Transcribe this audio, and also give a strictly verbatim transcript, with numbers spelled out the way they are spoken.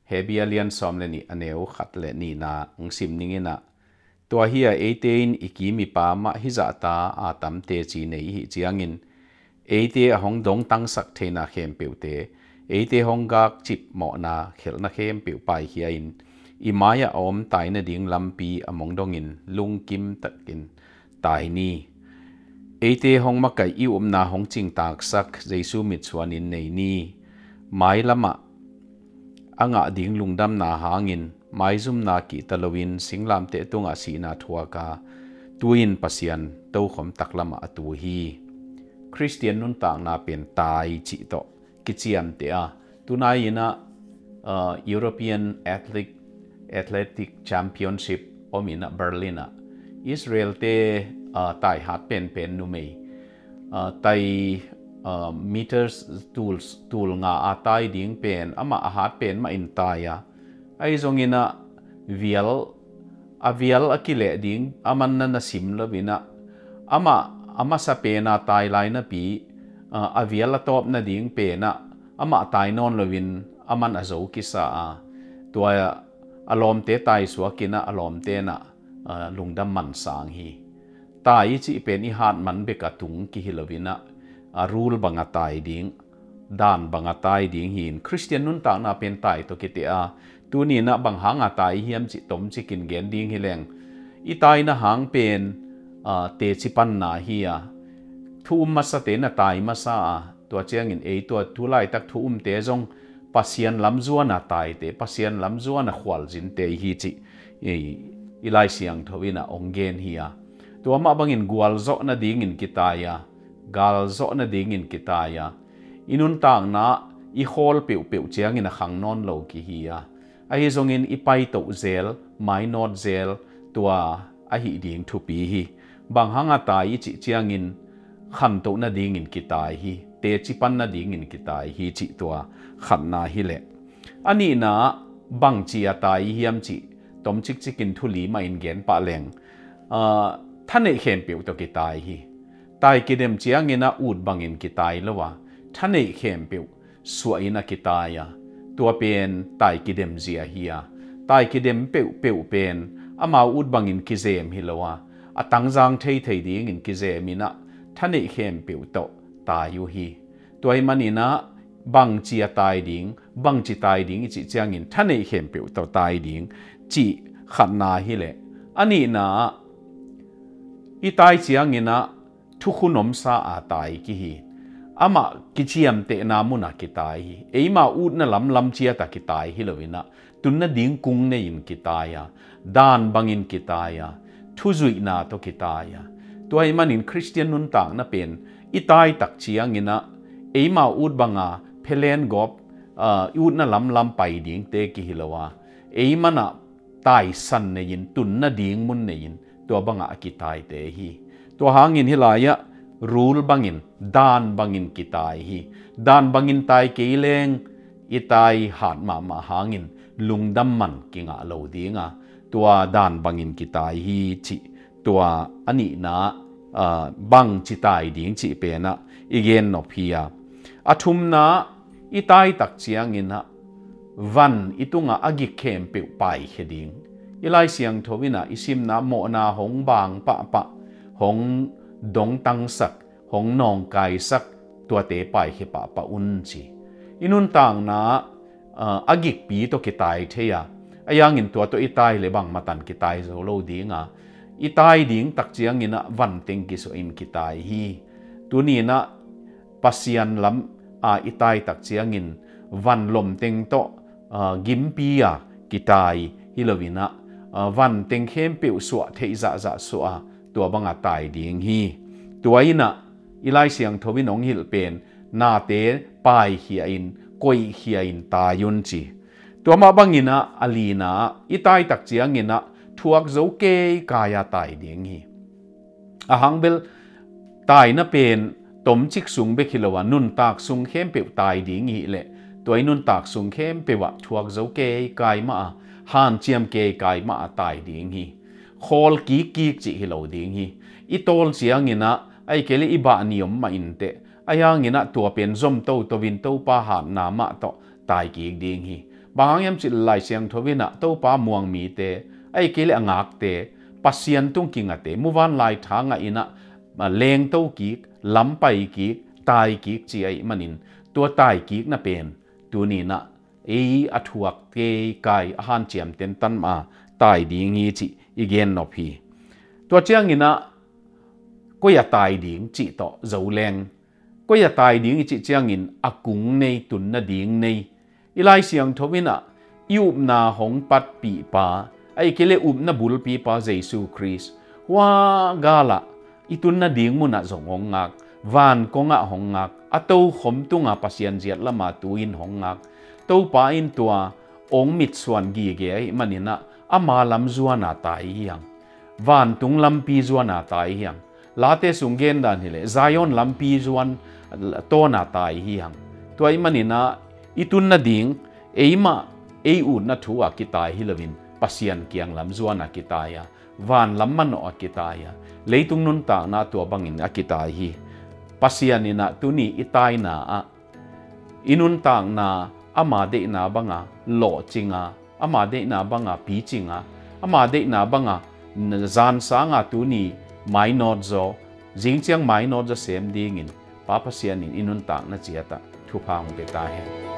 Hebrew a lian sawm le nih a neu khat le nihna hong sim ning in ah, tua hi a, eite in i kim i pam ah hih zahta a tam teci nei i hih ciangin, eite a hong dongtangsak theina khempeuhte, eite hong gakcip mawhna khelhna khempeuh paikhia in, i mai-ah a om tai nading lampi a mong dongin lungkim takin tai ni. Eite hong makaih i upna hong cingtaksak Jesu mitsuanin nei ni. Mailamah a ngah ding lungdamna hangin maizumna kihta loin singlamteh tungah sihna thuak a, tu-in Pasian tokhom taklamah a tu hi. Khristian nuntakna pen tai cih tawh kiciamteh a, tunai in ah, uh, European Athletic, Athletic Championship om in ah Berlin ah Israel-te, uh, taihat penpen numei, uh, tai, uh, meters tul, tul nga a tai ding pen amah a hat pen mah in tai a, ahi zongin ah vial, a vial a kileh ding a man na na sim lo in ah, amah a masa pen a tai lai napi, uh, a vial a tawp nading pen ah amah tai nawn loin a man a zo kisa a, tua a lawmte taisuak in ah a lawmte in ah, uh, lungdam man sang hi. Tai i cih pen i hat man bek a tung kihi lo in ah, a rule bang a tai ding, dan bang a tai ding hi in, Khristian nuntakna pen tai tawh kite a, tuni in ah bang hang a tai hiam cih tomcik in gen ding hi leng, i taina hang pen, uh, teci panna hi a, thu um masate na tai masa a, tua ciangin ei tua tu laitak thu umte zong Pasian lam zuan a taite, Pasian lam zuan a khualzinte hi cih i, i Lai Siangtho in ah hong gen hi a, tua mah bangin gualzawh nadingin kitai a, galzawh nadingin kitai a, i nuntakna i khawl peuhpeuh ciangin a khang nawn lo kihi a, ahi zongin i paitoh zel, mainawt zel, tua ahih ding thupi hi. Bang hang a tai i cih ciangin khantoh nadingin kitai hi, teci pan nadingin kitai hi cih tua khatna hi leh. A nihna bangci a tai hiam cih tomcikcik in thu li mah in gen pah leng, uh, thaneih khempeuh tawh kitai hi. Tai kidem ciangin ah ut bangin kitai lo a, thaneih khempeuh suah in a kitai a, tua pen tai kidem zia hi a, tai kidem peuhpeuh pen amau ut bangin kizem hi lo a, a tangzang theithei dingin kizem in ah thaneih khempeuh tawh tai uh hi. Tua ahih manin ah bangci a tai ding, bangci tai ding i cih ciangin thaneih khempeuh tawh tai ding cih khatna hi leh, a nihna ah i tai ciangin ah thukhun omsa a tai kihi. Amah kiciamtehna mun a kitai hi. Eima utna lamlam ciat a kitai hi lo in ah, tun nading kung nei in kitai a, dan bangin kitai a, thuzuihna tawh kitai a. Tua ahih manin Khristian nuntakna pen i tai tak ciangin ah eima ut banga phelen gawp, ah, i utna lamlam pai dingte kihi lo a, ei man ah taisan nei in, tun nading mun nei in, tua bangah a kitaite hi. Tua hangin hih lai-ah rule bangin, dan bangin kitai hi. Dan bangin tai kei leng i tai hat mahmah hangin lungdam man kingah lo ding a, tua dan bangin kitai hi cih tua a nihna, ah, bangci tai ding cih pen ah i gen nop hi a. A thumna, i tai tak ciangin ah van i tungah a gik khempeuh paikhia ding. I Lai Siangtho in ah i simna mawhna hong bang pahpah, hong dongtangsak, hong nawngkaisak, tuate paikhia pahpah un ci. I nuntakna, ah, a gikpi tawh kitai thei a, a hangin tua tawh i tai leh bang matan kitai zo lo ding a, i tai ding tak ciangin ah van teng kisuah in kitai hi. Tuni in ah Pasian lam a i tai tak ciangin van lom teng tawh, ah, gimpi a kitai hi lo in ah, ah, van teng khempeuh suah theih zahzah suah a, tua banga tai ding hi. Tua in ah i Lai Siangtho in hong hilh pen nate paikhia in, koihkhia in tai un ci. Tua mah bangin ah a lina, i tai tak ciangin ah thuak zo keikai a tai ding hi. A hang bel taina pen tomcik sung bek hi lo a, nuntak sung khempeuh tai ding hi leh, tua i nuntak sung khempeuh ah thuak zo keikai mah a, hanciam keikai mah a tai ding hi. Khawl kikkik cih hi lo ding hi. I tawl ciangin ah, ahih kei leh i bah ni om mah inteh, a hangin ah tua pen zom toto in Topa hatna mah tawh tai kik ding hi. Bang hang hiam cih leh Lai Siangtho in ah Topa muang mite, ahih kei leh a ngakte, Pasian tung kingate, muvanlai tha ngah in ah, a, lengto kik, lampai kik, tai kik ci ahih manin, tua tai kikna pen tuni in ah ei a thuak, ei kai, a hanciam tentan mah a tai ding hi cih i gen nop hi. Tua ciangin ah koi a tai ding cih tawh zo leng, koi a tai ding i cih ciangin a kung nei, tunna ding nei. I Lai Siangtho in ah i upna hong patpihpa, ahih kei leh upna bulpipa Jesu Khrist, hua gal ah i tunna ding munah zong hong ngak, van kongah hong ngak, a tokhom tunga Pasian ziat lama tu-in hong ngak. Topa in tua hong mitsuan gige ahih manin ah ama lam zuana tai hi hang. Vantung lampi zuana tai hi hang. Late sung gen dan hi leh Zion lampi zuan tawna tai hi hang. Tua ahih manin ah i tunna ding, eimah ei utna thu a kitai hi loin, Pasian kiang lam zuana kitai a, van lam manawh a kitai a, leitung nuntakna tua bangin a kitai hi. Pasian in ah tuni i taina ah i nuntakna ama deihna banga lawhcinga, ama deihna banga picinga, ama deihna banga zan sanga tuni mainawt zaw, zingciang mainawt zaw sem dingin Pa Pasian in i nuntakna ciatah thupha hong pia ta hen.